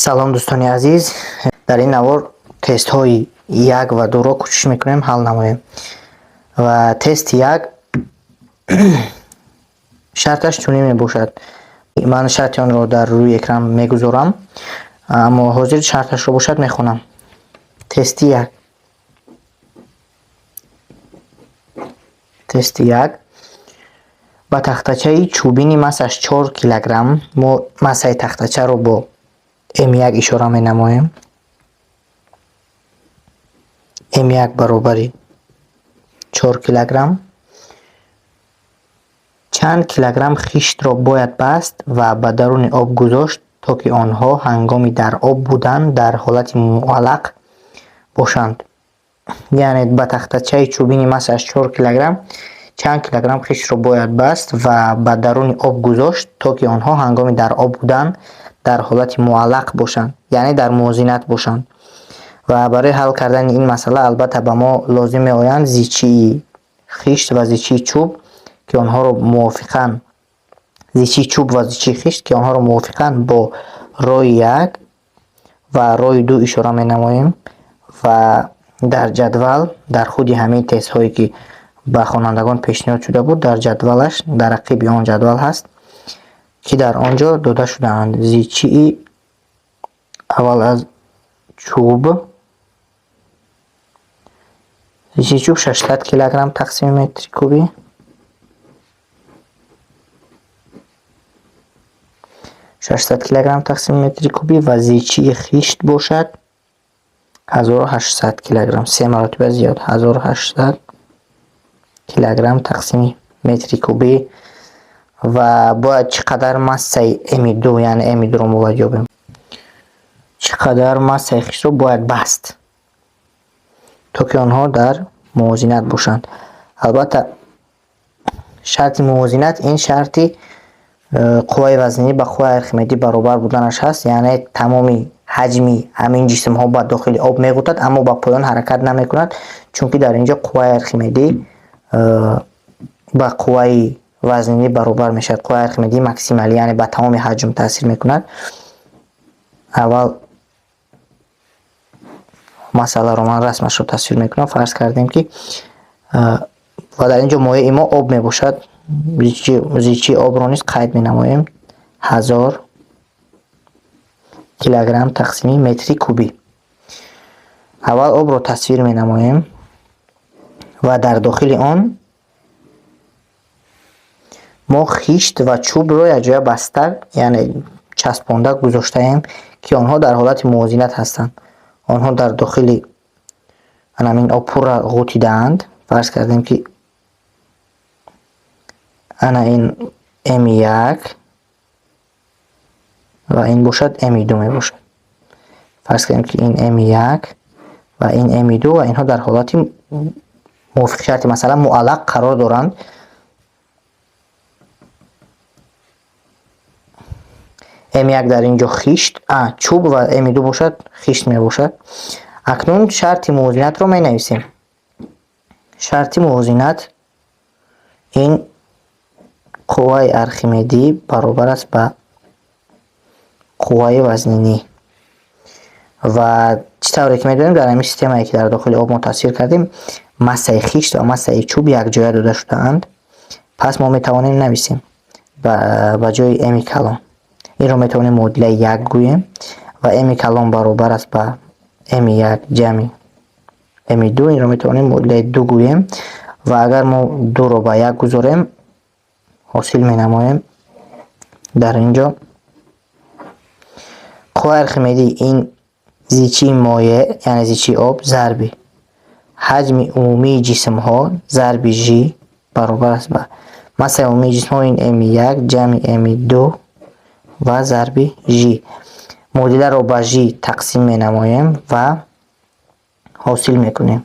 Салом, дӯстони азиз. Дар ин навор тестҳои як ва дуро кӯшиш мекунем ҳал намоем. Ва тести як шарташ чунин мебошад. Ман шарти онро дар рӯи экран мегузорам, аммо ҳозир шарташро бошад мехонам. Тести як. Тести як. Ба тахтачаи чӯбини массаш 4 килограмм, мо массаи тахтачаро бо М1 ишора менамоем. М1 баробари 4 килограмм. Чанд килограмм хиштро бояд баст ва ба даруни об гузошт, то ки онҳо ҳангоми дар об будан дар ҳолати муаллақ бошанд. Яъне ба тахтачаи чӯбини массаш 4 килограмм чанд килограмм хиштро бояд баст ва ба даруни об гузошт, то ки онҳо ҳангоми дар об будан дар ҳолати муаллақ бошанд, яъне дар мувозинат бошанд. Ва барои ҳал кардани ин масъала албатта ба мо лозим меоянд зичии хишт ва зичии чӯб, ки онҳоро мувофиқан зичии чӯб ва зичии хишт, ки онҳоро мувофиқан бо рои як ва рои ду ишора менамоем. Ва дар ҷадвал, дар худи ҳамин тестҳое, ки ба хонандагон пешниҳод шуда буд, дар ҷадвалаш, дар ақиби он ҷадвал ҳаст, ки дар он ҷо дода шудаанд. Зичии аввал аз чӯб, зичии чӯб 600 килограмм тақсими метри кубӣ, 600 килограмм тақсими метри кубӣ, ва зичии хишт бошад 1800 килограмм, се маротиба зиёд, 1800 килограмм тақсими метри кубӣ. Ва бояд чӣ қадар массаи М2, яъне М2-ро мо бояд ёбем, чӣ қадар массаи хиштро бояд баст, то ки онҳо дар мувозинат бошанд. Албатта шарти мувозинат ин шарти қувваи вазнинӣ ба қувваи Архимедӣ баробар буданаш ҳаст, яъне тамоми ҳаҷми ҳамин ҷисмҳо ба дохили об меғӯтад, аммо ба поён ҳаракат намекунад, чунки дар ин ҷо қувваи Архимедӣ ба қувваи вазнинӣ баробар мешавад. Қувваи Архимедӣ максималӣ, яъне ба тамоми ҳаҷм таъсир мекунад. Аввал масъаларо ман расмашро тасвир мекунам. Фарз кардем, ки ва дар ин ҷо моеи мо об мебошад. Зичии обро низ қайд менамоем: 1000 килограмм тақсими метри кубӣ. Аввал обро тасвир менамоем ва дар дохили он мо хишт ва чӯбро якҷоя баста, яъне часпонда гузоштаем, ки онҳо дар ҳолати мувозинат ҳастанд. Онҳо дар дохили ҳамин об пурра ғӯтидаанд. Фарз кардем, ки ана ин М1 ва ин бошад М2 мебошад. Фарз кардем, ки ин М1 ва ин М2 ва инҳо дар ҳолати мувофиқи шарти масъала муаллақ қарор доранд. М1 дар ин ҷо хишт, чӯб ва М2 бошад хишт мебошад. Акнун шарти мувозинатро менависем. Шарти мувозинат ин қувваи Архимедӣ баробар аст ба қувваи вазнинӣ. Ва чӣ тавре ки медонем, дар ҳамин системае, ки дар дохили об мо тасвир кардем, массаи хишт ва массаи чӯб якҷоя дода шудаанд. Пас мо метавонем нависем ба ҷои М калон. Инро метавонем муодилаи як гӯем ва М калон баробар аст ба М1 ҷамъи М2. Инро метавонем муодилаи ду гӯем ва агар мо дуро ба як гузорем, ҳосил менамоем дар ин ҷо қувваи Архимедӣ ин зичии моеъ, яъне зичии об, зарби ҳаҷми умумии ҷисмҳо зарби ж баробар аст ба массаи умумии ҷисмҳо, ин М1 ҷамъи М2 ва зарби ж. Муодиларо ба ж тақсим менамоем ва ҳосил мекунем.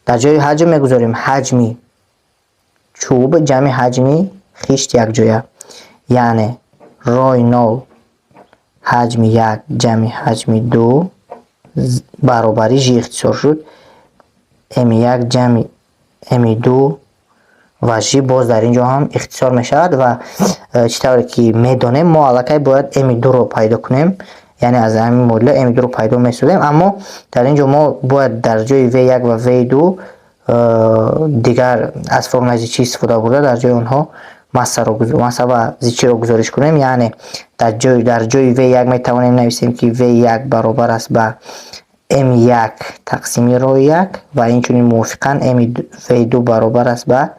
Дар ҷои ҳаҷм мегузорем ҳаҷми чӯб ҷамъи ҳаҷми хишт якҷоя, яъне рои нол ҳаҷми як ҷамъи ҳаҷми ду баробари ж ихтисор шуд М1 ҷамъи М2 ва ж боз дар ин ҷо ҳам ихтисор мешавад. Ва чӣ тавре ки медонем, мо аллакай бояд М2-ро пайдо кунем. Яъне аз ҳамин муодила М2-ро пайдо месозем, аммо дар ин ҷо мо бояд дар ҷои В1 ва В2 дигар аз формулаи зичӣ истифода бурда, дар ҷои онҳо масса ва зичиро гузориш кунем. Яъне дар ҷои В1 метавонем нависем, ки В1 баробар аст ба М1 тақсими рои 1 ва инчунин мувофиқан В2 баробар аст ба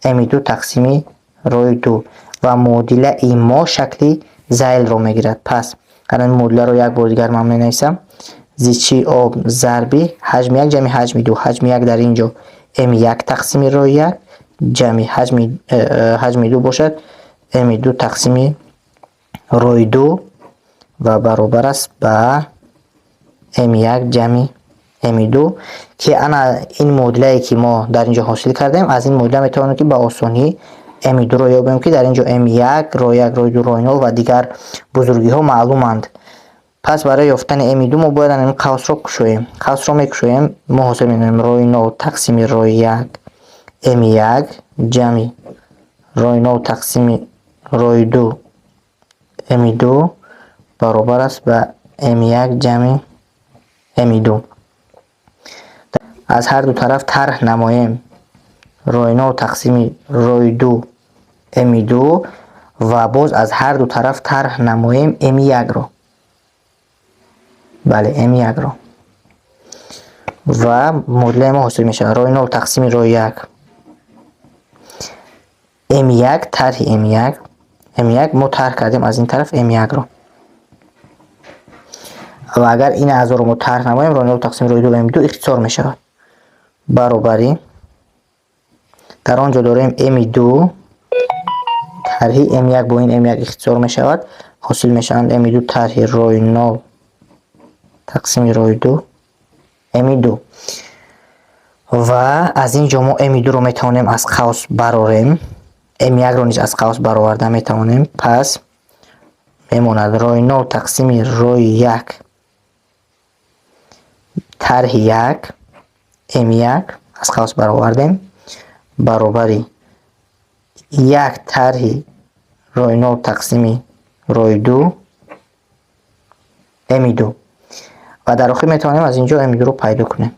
М2 тақсими рои 2 ва муодилаи мо шакли зайлро мегирад. Пас ҳамин муодиларо як бори дигар ман менависам: зичии об зарби ҳаҷми як ҷамъи ҳаҷми ду. Ҳаҷми як дар ин ҷо М1 тақсими рои як ҷамъи ҳаҷми ду бошад М2 тақсими рои ду ва баробар аст ба М1 ҷамъи М2, ки ана ин муодилае, ки мо дар ин ҷо ҳосил кардем, аз ин муодила метавонем, ки ба осонӣ М2-ро ёбем, ки дар ин ҷо М1, рои як, рои ду, рои нол ва дигар бузургиҳо маълуманд. Пас барои ёфтани М2 мо бояд ин қавсро кушоем. Қавсро мекушоем, мо ҳосил менамоем рои нол тақсими рои як М1 ҷамъи рои нол тақсими рои ду М2 баробар аст ба М1 ҷамъи М2. Аз ҳар ду тараф тарҳ намоем рои нол тақсими рои ду М2 ва боз аз ҳар ду тараф тарҳ намоем М1-ро. Бале, М1-ро. Ва муодилаи мо ҳосил мешавад: рои нол тақсими рои як М1 тарҳи М1. М1 мо тарҳ кардем аз ин тараф М1-ро. Ва агар ин аъзоро мо тарҳ намоем, рои нол тақсими рои ду М2 ихтисор мешавад. Баробарӣ дар он ҷо дорем М2 тарҳи М1 бо ин М1 ихтисор мешавад, ҳосил мешаванд М2 тарҳи рои нол тақсими рои ду М2. Ва аз ин ҷо мо М2-ро метавонем аз қавс барорем, М1-ро низ аз қавс бароварда метавонем. Пас мемонад рои нол тақсими рои як тарҳи як М1, аз қавс баровардем, баробари як тарҳи рои нол тақсими рои ду М2. Ва дар охир метавонем аз ин ҷо М2-ро пайдо кунем.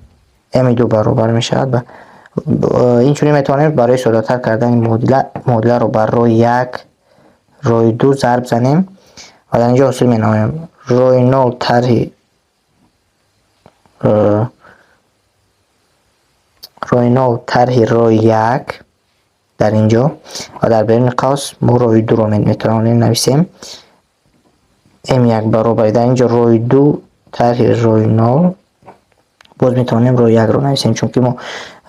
М2 баробар мешавад ба, инчунин метавонем барои соддатар кардани муодила, муодиларо ба рои як, рои ду зарб занем ва дар ин ҷо ҳосил менамоем рои нол тарҳи рои нол тарҳи рои як дар ин ҷо ва дар беруни қавс мо рои дуро метавонем нависем. М1 баробари дар ин ҷо рои ду тарҳи рои нол, боз метавонем рои якро нависем, чунки мо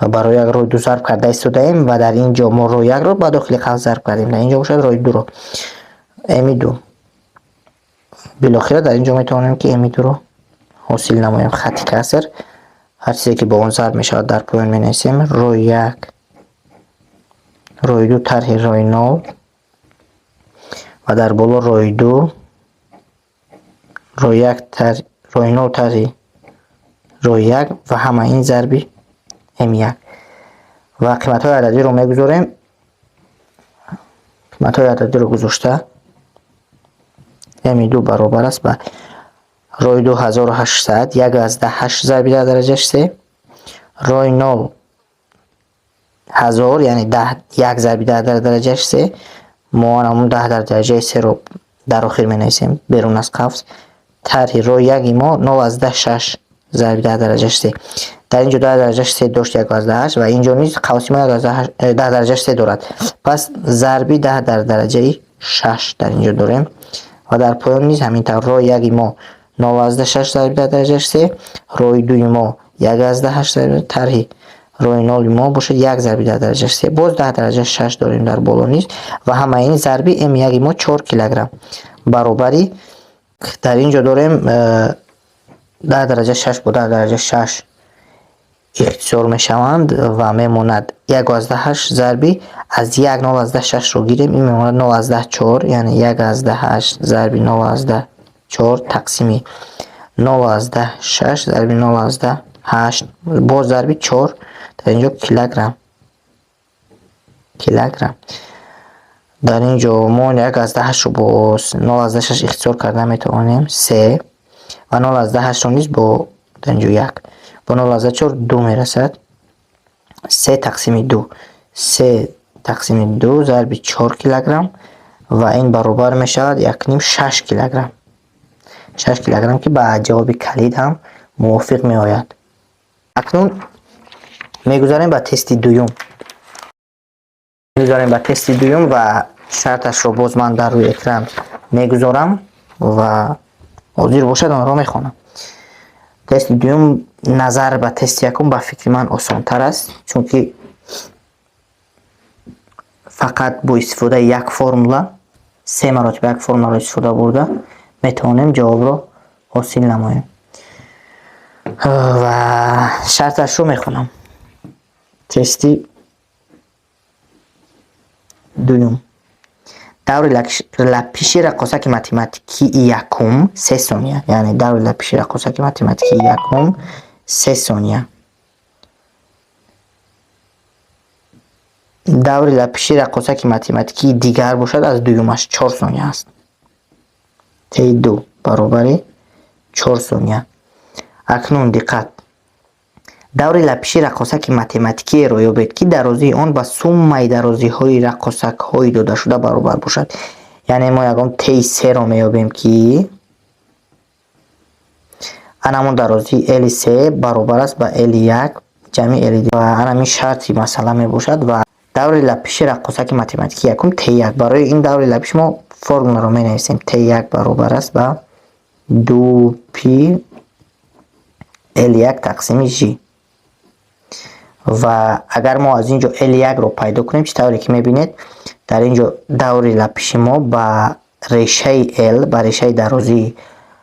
ба рои як, рои ду зарб карда истодаем ва дар ин ҷо мо рои якро ба дохили қавс зарб кардем, дар ин ҷо бошад рои дуро М2. Билохира дар ин ҷо метавонем, ки М2-ро ҳосил намоем. Хати каср, ҳар чизе, ки бо он зарб мешавад, дар поён менависем: рои як, рои ду тарҳи рои нол ва дар боло рои ду, рои як, рои нол тарҳи рои як ва ҳама ин зарби М1. Ва қиматҳои ададиро мегузорем. Қиматҳои ададиро гузошта, М2 баробар аст ба рои ду 1800, 1,8 зарби 10 дараҷаш се, рои нол 1000, яъне як зарби 10 дар дараҷаш се. Мо ҳамон 10 дар дараҷаи серо дар охир менависем берун аз қавс. Тарҳи рои яки мо 0,6 зарби 10 дараҷаш се. Дар ин ҷо 10 дараҷаш се дошт 1,8 ва ин ҷо низ қавси мо 10 дараҷаш се дорад. Пас зарби 10 дар дараҷаи шаш дар ин ҷо дорем ва дар поён низ ҳамин тавр: рои яки мо 0,6 зарби 10 дараҷаш се, рои дуи мо 1,8 зарби, тарҳи рои ноли мо бошад як зарби 10 дараҷаш се, боз 10 дараҷаш шаш дорем дар боло низ ва ҳамаи ин зарби М1-и мо 4 килограмм. Баробари дар ин ҷо дорем 10 дараҷа шаш бо 10 дараҷа шаш ихтисор мешаванд ва мемонад 1,8 зарби, аз як 0,6-ро гирем, ин мемонад 0,4, яъне 1,8 зарби 0,4 тақсими 0,6 зарби 0,8, боз зарби чор дар ин ҷо килограмм. Дар ин ҷо мо 1,8-ро бо 0,6 ихтисор карда метавонем, се. Ва 0,8-ро низ бо дар инҷо як бо 0,4 ду мерасад. Се тақсими ду, се тақсими ду зарби 4 килограмм ва ин баробар мешавад 1,5 6 килограмм, 6 килограмм, ки ба ҷавоби калид ҳам мувофиқ меояд. Акнун мегузарем ба тести дуюм, мегузарем ба тести дуюм ва шарташро боз ман дар рӯи экран мегузорам ва ҳозир бошад, онро мехонам. Тести дуюм назар ба тести якум, ба фикри ман, осонтар аст, чунки фақат бо истифодаи як формула, се маротиба як формуларо истифода бурда метавонем ҷавобро ҳосил намоем. Ва шарташро мехонам. Тести дуюм: даври лаппиши раққосаки математикии якум 3 сония, яъне даври лаппиши раққосаки математикии якум 3 сония, даври лаппиши раққосаки математикии дигар бошад, аз дуюмаш 4 сония аст, ти ду баробари 4 сония. Акнун диққат: даври лаппиши раққосаки математикиеро ёбед, ки дарозии он ба суммаи дарозиҳои раққосакҳои додашуда баробар бошад. Яъне мо ягон ти серо меёбем, ки анамон дарозии л се баробар аст ба л як ҷамъи л ду ва анамин шарти масъала мебошад. Ва даври лаппиши раққосаки математикии якум т як. Барои ин даври лаппиш мо формуларо менависем: т як баробар аст ба ду пи л як тақсими ж. Ва агар мо аз ин ҷо л якро пайдо кунем, чӣ тавре ки мебинед, дар ин ҷо даври лаппиши мо ба решаи л, ба решаи дарозии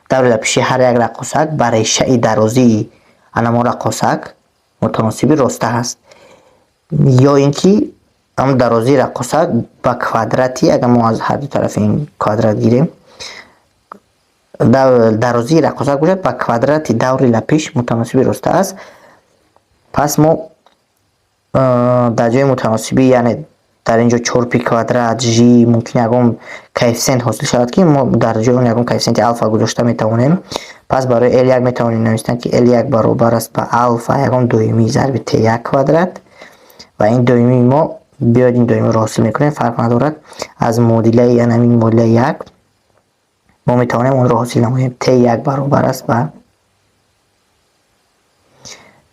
даври лаппиши ҳар як раққосак ба решаи дарозии анамон раққосак мутаносиби роста ҳаст, ё ин ки ҳамн дарозии раққосак ба квадрати, агар мо аз ҳар ду тарафи ин квадрат гирем, дарозии раққосак бошад, ба квадрати даври лаппиш мутаносиби роста аст. Пас мо дар ҷои мутаносибӣ, яъне дар ин ҷо чор пи квадрат ж, мумкин ягон коэффисиент ҳосил шавад, ки мо дар ҷои он ягон коэффисиенти алфа гузошта метавонем. Пас барои л як метавонем навистан, ки л як баробар аст ба алфа, ягон доимӣ, зарби т як квадрат. Ва ин доимии мо, биёед, ин доимиро ҳосил мекунем, фарқ надорад, аз муодилаи анамин муодилаи як мо метавонем онро ҳосил намоем. Т як баробар аст ба,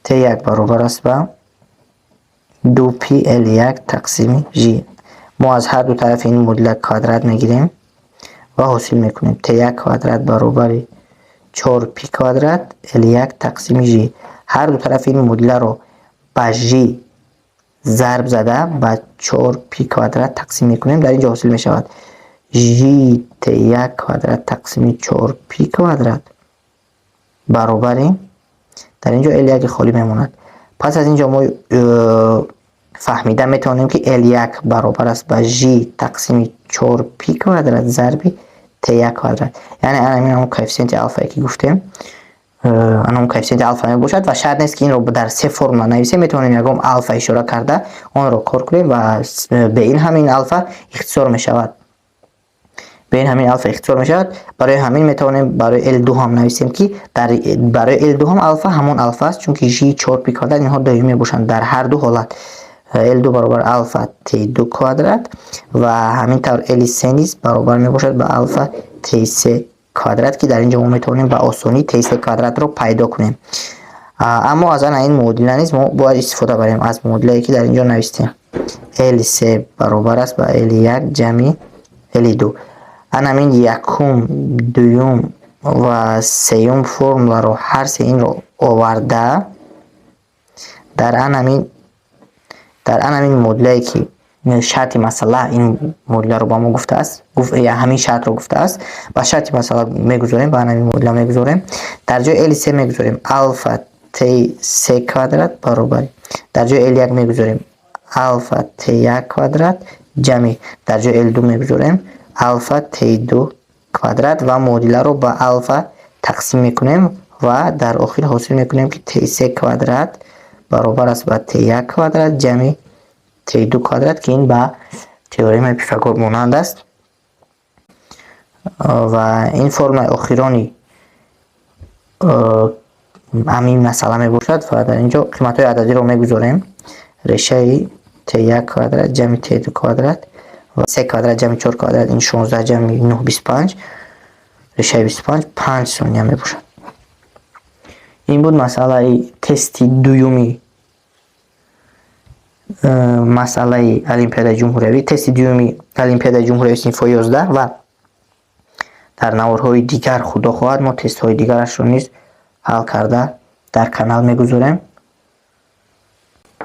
т як баробар аст ба ду пи л як тақсими ж. Мо аз ҳар ду тарафи ин муодила квадрат мегирем ва ҳосил мекунем: т як квадрат баробари чор пи квадрат л як тақсими ж. Ҳар ду тарафи ин муодиларо ба ж зарб зада, ба чор пи квадрат тақсим мекунем. Дар ин ҷо ҳосил мешавад ж т як квадрат тақсими чор пи квадрат баробари, дар ин ҷо л яки холӣ мемонад. Пас аз ин ҷо мо фаҳмида метавонем, ки л як баробар аст ба ж тақсими чор пи квадрат зарби т як квадрат. Яъне анамин ҳамон коэффисиенти алфае, ки гуфтем, анамон коэффисиенти алфа мебошад. Ва шарт нест, ки инро дар се формула нависем, метавонем ягон алфа ишора карда онро кор кунем ва бе ин ҳамин алфа ихтисор мешавад, бе ин ҳамин алфа ихтисор мешавад. Барои ҳамин метавонем барои л ду ҳам нависем, ки барои л ду ҳам алфа ҳамон алфа аст, чунки ж, чор пи квадрат, инҳо доимӣ мебошанд дар ҳар ду ҳолат. Л ду баробар алфа т ду квадрат ва ҳамин тавр л се низ баробар мебошад ба алфа т се квадрат, ки дар ин ҷо мо метавонем ба осонӣ т се квадратро пайдо кунем. Аммо аз ана ин муодила низ мо бояд истифода барем, аз муодилае, ки дар ин ҷо навистем: л се баробар аст ба л як ҷамъи л ду. Анамин якум, дуюм ва сеюм формуларо, ҳар се инро оварда, дар анамин муодилае, ки шарти масъала ин муодиларо ба мо гуфтааст, ҳамин шартро гуфтааст, ба шарти масъала мегузорем, ба анамин муодила мегузорем. Дар ҷои л се мегузорем алфа т се квадрат баробари, дар ҷои л як мегузорем алфа т як квадрат ҷамъи, дар ҷои л ду мегузорем алфа т ду квадрат ва муодиларо ба алфа тақсим мекунем ва дар охир ҳосил мекунем, ки т се квадрат баробар аст ба т як квадрат ҷамъи т ду квадрат, ки ин ба теоремаи Пифагор монанд аст. Ва ин формулаи охирони ҳамин масъала мебошад ва дар ин ҷо қиматҳои ададиро мегузорем. Решаи т1 квадрат ҷамъи т2 квадрат ва се квадрат ҷамъи чор квадрат, ин 16 ҷамъи нӯҳ, 25, решаи 25 5 сония мебошад. Ин буд масъалаи тести дуюми, масъалаи олимпиадаи ҷумҳуриявӣ, тести дуюми олимпиадаи ҷумҳуриявии синфҳои 11. Ва дар наворҳои дигар, худо хоҳад, мо тестҳои дигарашро низ ҳал карда дар канал мегузорем.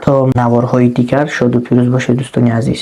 То наворҳои дигар шоду пирӯз бошед, дӯстони азиз.